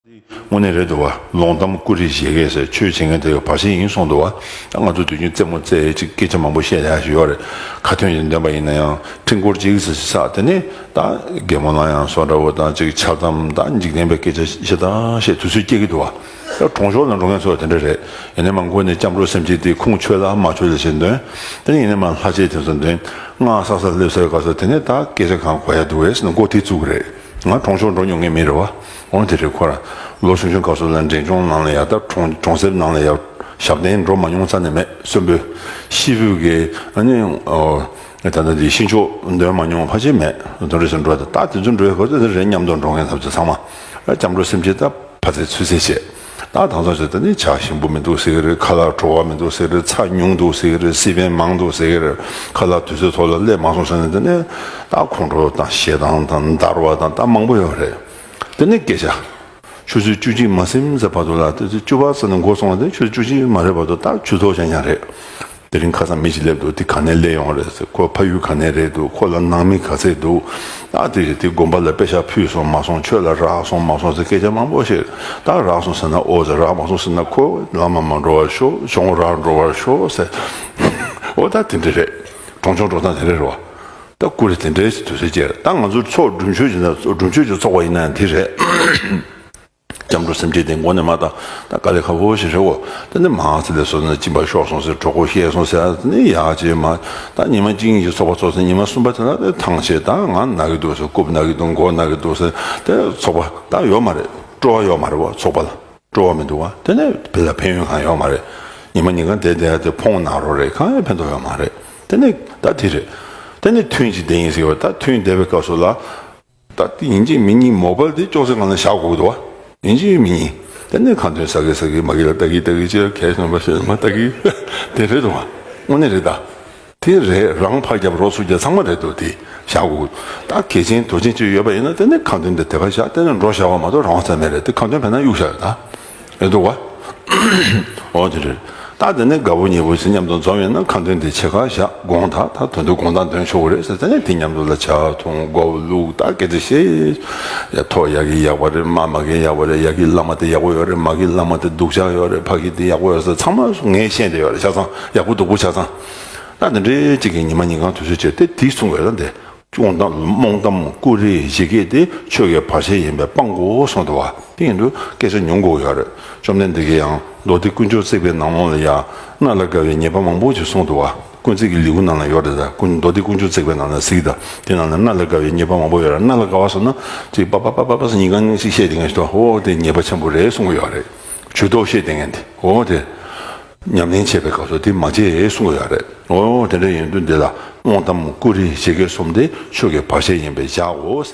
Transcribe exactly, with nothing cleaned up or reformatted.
དངོས་གནས་རེད་འདུག་བ། ལོང་གཏམ་ཀུ་རེ་བཞེས་མཁན་ཟེར་ཆོས་བྱེད་མཁན་དེ་བར་ཆད་ཡིན་གསུངས་འདུག་བ། ད་ང་ཚོ་དུས་རྒྱུན་རྩེད་མོ་རྩེ་ཅིག་སྐད་ཆ་མང་པོ་བཤད་ཡ་ཞིག་ཡོད་རེད། ཁ་ཏོན་ཞིག་འདོན་པ་ཡིན་ན་ཡང་ཕྲེང་སྐོར་གཅིག་ཙམ་བསགས། དེ་ནས་ད་རྒན་མོ་ལ་ཡང་སོ་འདྲ་བོ་དང་ཅིག་འཆལ་གཏམ་དང་འཇིག་རྟེན་པའི་སྐད་ཆ་ཞེ་དྲག་བཤད་དུས་ཚོད་སྐྱེལ་གྱི་འདུག་བ། ད་གྲོང་ཆོག་ལ་འགྲོ་མཁན་ཚོ་དེ་འདྲ་རེད། ཡིན་ནའི་མ་མགོ་ནས་སྐྱབས་འགྲོ་སེམས་བསྐྱེད་དེ་ཁུངས་ཆོད་ལ་མ་ཆོད་ལ་ཞེས་འདོན། དེ་ནས་ཡིན་ནའི་མ་ལྷ་ཆས་དེ་ཚོ་འདོན། སྔགས་བསགས་ས་སླེབས་སའི་སྐབས་སུ་དེ་ནས་ད་སྐད་ཆ་གང་གོ་ཡ་འདུག་བས་ཟེར་ནས་མགོ་དེ་བཙུགས་ཀྱི་རེད། ང་གྲོང་ཆོག་འགྲོ་མྱོང་མཁན་མི་རེད་བ། འོ་དེ་རེད་ཁོ་ར། ལོ་ཆུང་ཆུང་སྐབས་སུ་ལ་འབྲས་ལྗོངས་ནང་ལ་ཡ་ད་གྲོང་གྲོང་གསེབ་ནང་ལ་ཡ་ཞབས་བརྟན་འགྲོ་མ་མྱོང་རྩ་ནས་མེད། གསོན་པོའི་ཤི་བོའི་གི་ཨ་ནི་ཨོ་ད་ལྟ་འདི་ཤིང་ཆོག་འདོན་མ་མྱོང་ཕལ་ཆེར་མེད། དོན་རེ་ཟུང་འགྲོ་ད་ད་དེ་ཚོ་འགྲོ་ཡ་ཁོ་ཚོ་དེ་རེད། མཉམ་དུ་འགྲོ་མཁན་ཐམས་ཅད་ཚང་མ་སྐྱབས་འགྲོ་སེམས་བསྐྱེད་ད། ཕ་ཚེ་ཚུལ་ཚེ་བྱས། ད་དང་ཚོ་བྱས་ད་ནི་ཇ་ཞིམ་པོ་མི་འདུག་ཟེར་གི་རེད། ཁ་ལག་བྲོ་བ་མི་འདུག་ཟེར་གི་རེད། ཚྭ་ཉུང་འདུག་ཟེར་གི་རེད། སི་པན་མང་འདུག་ཟེར་གི་རེད། ཁ་ལག་དུས་ཚོད་ཐོག་ལ་སླེབས་མ་སོང་ཟེར་ནས་དེ་ནས་ད་ཁོང་ཁྲོ་དང་ཞེ་སྡང་དང་འདར་བ་དང་ད་མང་པོ་ཡོད་རེད། དེ་ནས་སྐད་ཆ། ཆུ་ཚོད་བཅུ་གཅིག་མ་ཟིན་ཙམ་བར་དུ་ལ་དེ་ཚོད་བཅུ་པ་ཙམ་ནས་འགོ་སོང་བ་དེ་ཆུ་ཚོད་བཅུ་གཅིག་མ་རེད་བར་དུ་ད་ཆུ་ཐོག་ཆ་ཉག་རེད། དེ་རིང་ཁ་སང་མི་ཞིག་སླེབས་འདུག་དེ་ག་ནས་སླེབས་ཡོང་རེད་ཟེར། ཁོ་ཕ་ཡུལ་ག་ནས་རེད་འདུག་ཁོ་ལ་ནང་མི་ག་ཚད་འདུག་ད་དེ་དེ་དགོན་པ་ལ་པེ་ཤག་ཕུལ་སོང་མ་སོང་། ཆོས་ལ་རག་སོང་མ་སོང་ཟེར་སྐད་ཆ་མང་པོ་བཤད། ད་རག་སོང་ཟེར་ན་ཨོ་ཟེར། རག་མ་སོང་ཟེར་ན་ཁོ་བླ་མ་མ་འགྲོ་བར་ཤོག་གཞུང་རག་འགྲོ་བར་ཤོག་ཟེར། ཨོ་ད་དེ་འདྲ་རེད། གྲོང་ཆོག་འགྲོ་སྟངས་དེ་འདྲ་རེད་བ། ད་ཀུ་རེ་དེ་འདྲའི་དུས་ཚོད་སྐྱེལ། ད་ང་ཚོ་ཚོགས་སྒྲུབ་མཆོད་ཀྱི་ན་སྒྲུབ་མཆོད་ཀྱི་ཚོགས་པ་ཡིན་ན་ཡང་དེ་རེད། སྐྱབས་འགྲོ་སེམས་བསྐྱེད་དེ་མགོ་ནས་མར་ད་ད་དཀའ་ལས་ཁག་པོ་ཞིག་རེད་འོ། དེ་ནས་མང་ཙི་ལས་སོ་ན་གཅིན་པ་ཤོར་སོང་ཟེར། གྲོད་ཁོག་བཤལ་སོང་ཟེར། དེ་ནས་ཡག་ཅིག་མ་ད་ཉི་མ་གཅིག་གཉིས་ཀྱི་ཚོགས་པ་ཚོགས་ཚེ་ཉི་མ་གསུམ་པ་དེ་ལ་དེ་ཐང་ཆད། ད་ང་ན་གི་འདུག་ཟེར། རྐུབ་ན་གི་འདུག་མགོ་ན་གི་འདུག་ཟེར། དེ་ཚོགས་པ་ད་ཡོད་མ་རེད། སྤྲོ་བ་ཡོད་མ་རེད་བ། ཚོགས་པ་ལ་སྤྲོ་བ་མི་འདུག་བ། དེ་ནས་དེ་ལ་ཕན་ཡོན་གང་ཡོད་མ་རེད། ཉི་མ་ཉིན་གང་བསྡད་བསྡད་དེ་ཕོང་ན་རོ་རེད། གང་ཡང་ཕན་ཐོགས་ཡོད་མ་རེད། དེ་ནས་ད་དེ་རེད། དེ་ནས་ཐུན་གཅིག་བསྡད་ཡིན་ཟེར་བ། ད་ཐུན་བསྡད་པའི་སྐབས་སུ་ལ། ད་དེ་ཡིན་གཅིག་མིན་གཉིས་མོ་བལ་དེ་ཅོག་ཙེ་སྒང་ལ་བཞག་དགོས་འདུག་བ། ཡིན་གཅིག་མིན་གཉིས། དེ་ནས་ཁ་འདོན་ཟ་གི་ཟ་གི་མ་གི་ལ་ལྟ་གི་ལྟ་གི་ཅེས་གལ་སྣང་བ་ཤེས་མ་ལྟ་གི་དེ་རེད་འདུག་བ། དངོས་གནས་རེད་ད། དེ་རེད། རང་ཕར་རྒྱབ་རོགས་ཚུར་རྒྱབ་ཚང་མ་རེད་འདུག་དེ་བཞག་དགོས། ད་གལ་ཆེན་དོན་ཆེན་ཅིག་ཡོད་པ་ཡིན་ན་དེ་ནས་ཁ་འདོན་དེ་དེ་ག་བཞག་དེ་ནས་འགྲོ་བཞག་པ་མ་གཏོགས་རང་དབང་ས་མེད་རེད། དེ་ཁ་འདོན་བས་ན་གཡུག་བཞག་ཡོད་ད། རེད་འདུག་བ། འོ་དེ་རེད། ད་དེ་ནས་དགའ་བོ་ཉེ་བོ་ཞིག་མཉམ་དུ་འཛོམས་ཡོད་ན་ཁ་འདོན་དེ་ཕྱེད་ཀ་བཞག་དགོངས་དག་ད་དོན་དུ་དགོངས་དག་འདོན་ཆོག་གི་རེད་ཟེར། དེ་ནས་དེ་མཉམ་དུ་ལ་ཇ་འཐུང་། སྒོ་བླུག་ད་སྐད་ཆ་བཤད། ཡ་ཐོག་ཡག་གི་ཡག་པོ་རེད། མ་མ་གི་ཡག་པོ་རེད། ཡག་གི་བླ་མ་དེ་ཡག་པོ་ཡོད་རེད། མ་གི་བླ་མ་དེ་སྡུག་ཅག་ཡོད་རེད། ཕ་གི་དེ་ཡག་པོ་ཡོད་ཟེར། ཚང་མ་ངས་ཤེས་བསྡད་ཡོད་རེད། ཆ་ཚང་ཡག་པོ་སྡུག་པོ་ཆ་ཚང་། ད་དེ་འདྲའི་གཅིག་གི་ཉི་མ་ཉིན་གང་དུས་ཚོད་བྱས་ཏེ་དེ་གསུང་དགོས་ལ་འདི། སྤྱོང་གཏམ་རྨོངས་གཏམ་ཀུ་རེ་བཞི་སྐད་དེ་ཆོས་ཀྱི་བར་ཆད་ཡིན་པས་སྤང་དགོས་གསུངས་འདུག་བ། དེ་ཡིན་དུས་སྐད་ཆ་ཉུང་དགོས་ཡོད་རེད། བཅོམ་ལྡན་འདས་ཀྱིས་ཡང་མདོ་སྡེ་དཀོན་མཆོག་བརྩེགས་པའི་ནང་ལོགས་ལ་ཡང་གནད་ལ་དགའ་བའི་ཉེས་པ་མང་པོ་ཞིག་གསུངས་འདུག་བ། དཀོན་བརྩེགས་ཀྱི་ལེའུ་ནང་ལ་ཡོད་རེད། ད་ཀུན་མདོ་སྡེ་དཀོན་མཆོག་བརྩེགས་པའི་ནང་ལ་གཟིགས་དང་། དེ་ནང་ལ་གནད་ལ་དགའ་བའི་ཉེས་པ་མང་པོ་ཡོད་རེད། གནད་ལ་དགའ་བ་ཟེར་ན་ཅིག་པ་པ་པ་པ་པ་ཟེར་ཉིན་གང་ཞིག་བཤད་དེ་ངས་ཞུ། ཨོ་དེ་ཉེས་པ་ཆེན་པོ་རེད་གསུང་གི་ཡོད་རེད། ཇུས་གཏོགས་བཤད་དེ་ངས་དེ་ཨོ་དེ། ཉམས་ལེན་བྱེད་པའི་སྐབས་སུ་དེ་མ་བྱེད་གསུང་གི་ཡོད་རེད། འོ་དེ་འདྲ་ཡིན་དུས་འདི་ལ་རྨོངས་གཏམ་ཀུ་རེ་བཞི་སྐད་གསུམ་དེ་ཆོས་ཀྱི་བར་ཆད་ཡིན་པས་བཞག་གོ།